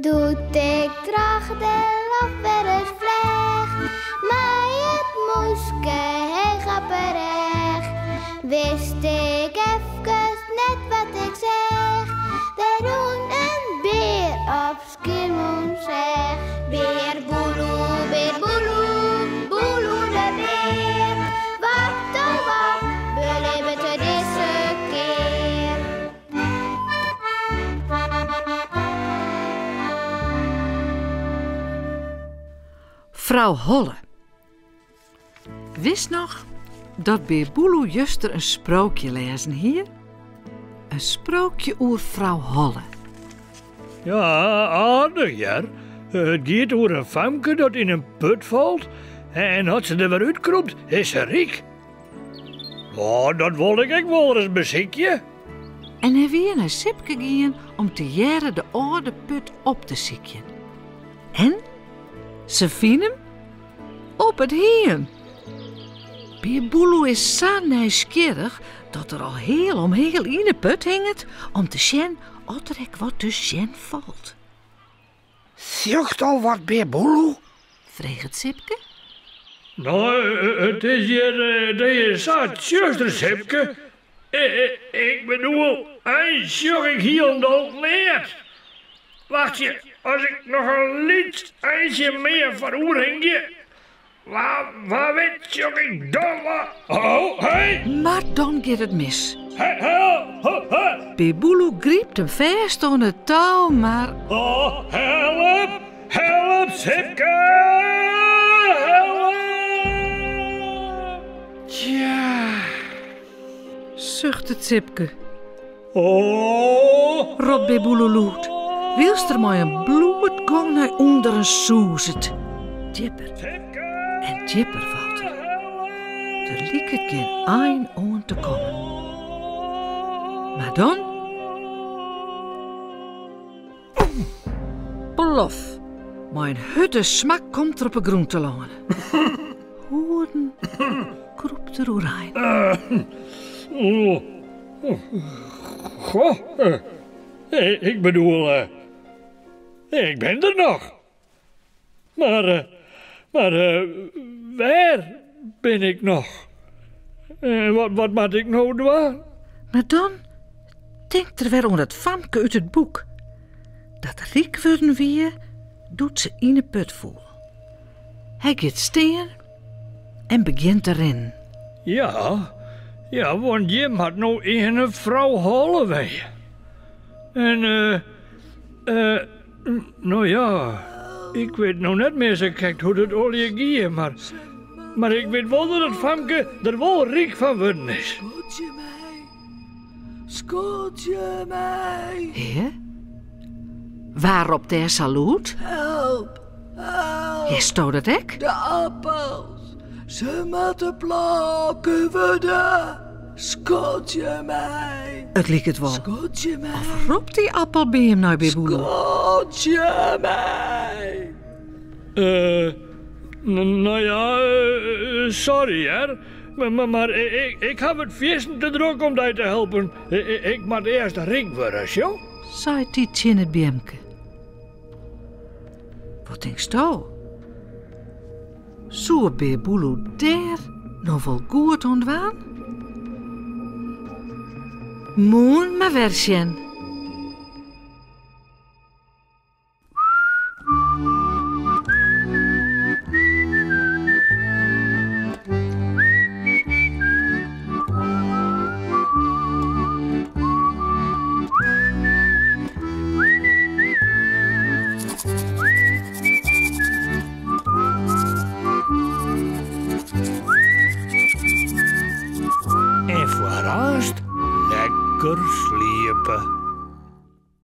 Doe't ik troch de loft wer ris fleach, mei it mûske heech op 'e rêch, wist ik efkes net wat ik seach. Der rûn in bear op Skiermûntseach. Bear Boeloe, bear Boeloe, Boeloe de bear. Wat oh wat belibbet er dizze kear? Frou Holle. Witst noch dat Bear Boeloe juster in sprookje lêzen hie? In sprookje oer frou Holle. Ja, aardich hear. It giet oer in famke dat yn in put falt en as se der wer útkrûpt, is se ryk. Oh, dat wol ik ek wolris besykje. En hy wie nei Sipke gien om tegearre de âlde put op te sykjen. En se fine him op it hiem. Bear Boeloe is sa nijsgjirrich dat er al heal om heal yn 'e put hinget om te sjen oft der ek wat te sjen falt. Sjochst al wat, Bear Boeloe? Freget Sipke. No, it is hjir it is sa tsjuster, Sipke. Ik bedoel, eins sjoch ik hielendal neat. Wachtsje, as ik noch in lyts eintsje mear foaroer hingje, wa, wa wit sjoch ik dan wat. Oh, hey! Mar dan giet it mis. Hey, help! Ho, Bear Boeloe grypt him fêst oan it tou, mar. Oh, help! Help, Sipke! Help! Tja. Suchtet Sipke. Oh! Ropt Bear Boeloe lûd, wylst er mei in bloedgong nei ûnderen sûzet. Djipper en djipper falt er. Der liket gjin ein oan te kommen. Mar dan. Plof! Mei in hurde smak komt er op 'e grûn telâne. Hoeden krûpt er oerein. Goh, ik bedoel, ik bin der noch. Mar, mar wêr bin ik noch? Wat, wat moat ik no dwaan? Mar dan tinkt er wer oan dat famke út it boek, dat ryk wurden wie doe't se yn 'e put foel. Hy giet stean en begjint te rinnen. Ja, ja, want hjir moat no earne frou Holle wenje. En, eh, eh, no ja, ik wit no net mear sa krekt hoe't it allegear gie, mar, mar ik wit wol dat it famke der wol ryk fan wurden is. Skodzje my, skodzje my. Hè? Wa ropt dêr sa lûd? Help, help. Hearsto dat ek? De appels, se moatte plôke wurde. Skodzje my. It liket wol. Skodzje my. Of ropt dy appelbeam nei Bear Boeloe? Skodzje my. Eh, no ja, sorry hear. Mar, mar ik haw it fierstente drok om dy te helpen. Ik moat earst ryk wurde, sjoch. Seit hy tsjin it beamke. Wat tinksto? Soe Bear Boeloe dêr no wol goed oan dwaan? Moarn mar wer sjen. En foar aanst lekker sliepe.